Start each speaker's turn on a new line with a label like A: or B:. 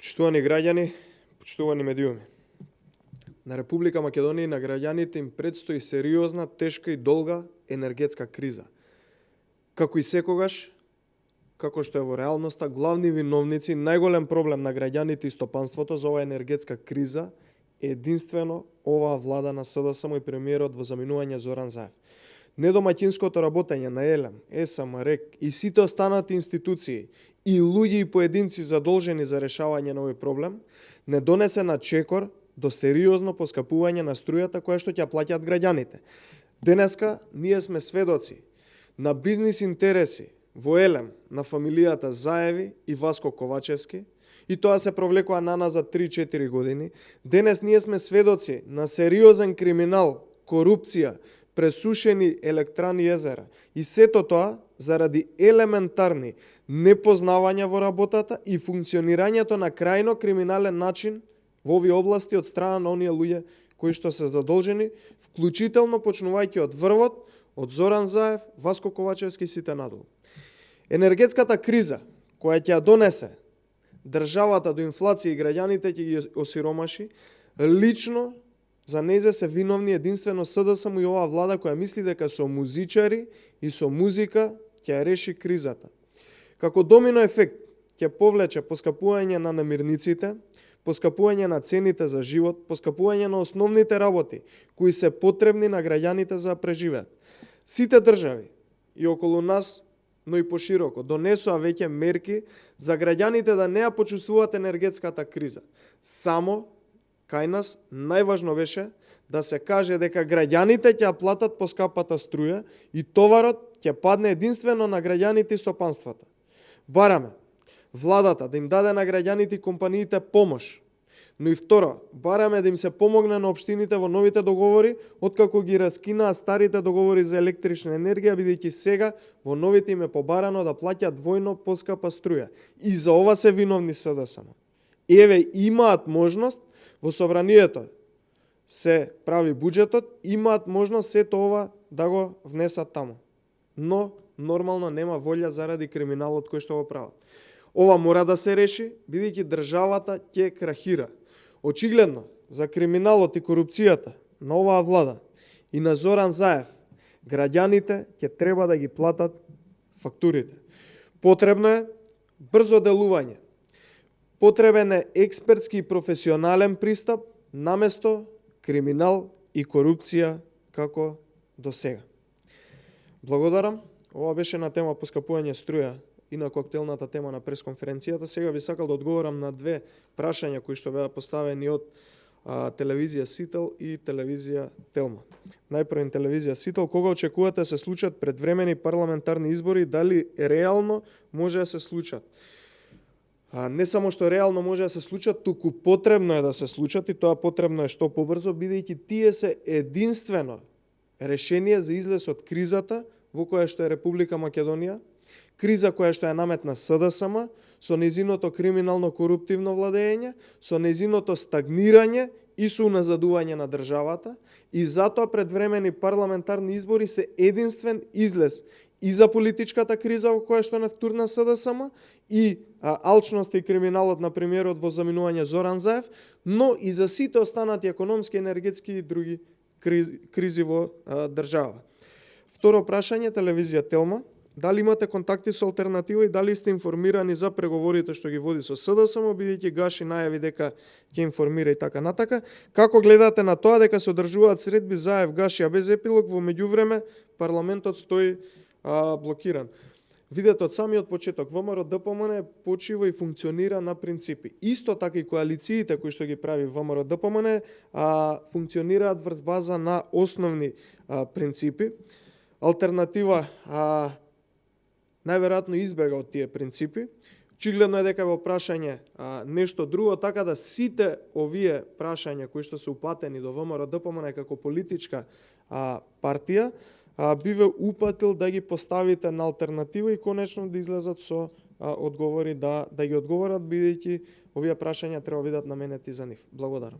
A: Почитувани граѓани, почитувани медиуми. На Република Македонија и на граѓаните им предстои сериозна, тешка и долга енергетска криза. Како и секогаш, како што е во реалноста, главни виновници, најголем проблем на граѓаните и стопанството за оваа енергетска криза е единствено оваа влада на СДСМ и премиерот во заминување Зоран Заев. Недомаќинското работење на ЕЛЕМ, ЕСАМ, РЕК и сите останати институции и луѓе и поединци задолжени за решавање на овој проблем не донесе на чекор до сериозно поскапување на струјата која што ќе плаќаат граѓаните. Денеска ние сме сведоци на бизнис интереси во ЕЛЕМ на фамилијата Заеви и Васко Ковачевски, и тоа се провлекува на нас за 3-4 години. Денес ние сме сведоци на сериозен криминал, корупција, пресушени електрани езера. И сето тоа заради елементарни непознавања во работата и функционирањето на крајно криминален начин во овие области од страна на оние луѓе кои што се задолжени, вклучително почнувајќи од врвот, од Зоран Заев, Васко Ковачевски и сите надолу. Енергетската криза која ќе ја донесе државата до инфлација и граѓаните ќе ги осиромаши, лично за незе се виновни единствено СДСМ и оваа влада која мисли дека со музичари и со музика ќе ја реши кризата. Како домино ефект ќе повлече поскапување на намирниците, поскапување на цените за живот, поскапување на основните работи кои се потребни на граѓаните за да преживеат. Сите држави и околу нас, но и пошироко, донесоа веќе мерки за граѓаните да не ја почувствуваат енергетската криза. Само кај нас најважно беше да се каже дека граѓаните ќе ја платат поскапата струја и товарот ќе падне единствено на граѓаните и стопанствата. Бараме владата да им даде на граѓаните и компаниите помош, но и второ, бараме да им се помогне на општините во новите договори, откако ги раскинаа старите договори за електрична енергија, бидејќи сега во новите им е побарано да плаќаат двојно поскапа струја. И за ова се виновни СДСМ. Еве имаат можност во собранието се прави буџетот, имаат можност сето ова да го внесат таму. Но нормално нема волја заради криминалот кој што го прават. Ова мора да се реши, бидејќи државата ќе крахира. Очигледно, за криминалот и корупцијата на оваа влада и на Зоран Заев, граѓаните ќе треба да ги платат фактурите. Потребно е брзо делување. Потребен е експертски и професионален пристап наместо криминал и корупција како до сега. Благодарам. Ова беше на тема поскапување струја и на коктелната тема на пресконференцијата. Сега би сакал да одговорам на две прашања кои што беа поставени од телевизија Сител и телевизија Телма. Најпрво телевизија Сител, кога очекувате се случат предвремени парламентарни избори, дали реално може да се случат? Не само што реално може да се случат, туку потребно е да се случат и тоа потребно е што побрзо, бидејќи тие се единствено решение за излез од кризата во која што е Република Македонија, криза која што ја наметна СДСМ со незиното криминално коруптивно владење, со незиното стагнирање и со уназадување на државата, и затоа предвремени парламентарни избори се единствен излез и за политичката криза во која што не втурна СДСМ и алчноста и криминалот на премиерот во заминување Зоран Заев, но и за сите останати економски, енергетски и други кризи во држава. Второ прашање, телевизија Телма. Дали имате контакти со алтернатива и дали сте информирани за преговорите што ги води со СДСМ, бидејќи Гаши најави дека ќе информира и така натака? Како гледате на тоа дека се одржуваат средби Заев, Гаши, а без епилог, во меѓувреме парламентот стои блокиран? Видете, од самиот почеток ВМРО ДПМН почива и функционира на принципи. Исто така и коалициите кои што ги прави ВМРО ДПМН функционираат врз база на основни принципи. Алтернатива најверојатно избега од тие принципи. Очигледно е дека во прашање нешто друго, така да сите овие прашања кои што се упатени до ВМРО ДПМН како политичка партија, би ве упатил да ги поставите на алтернатива и конечно да излезат со одговори, да ги одговорат, бидејќи овие прашања треба да бидат наменети за нив. Благодарам.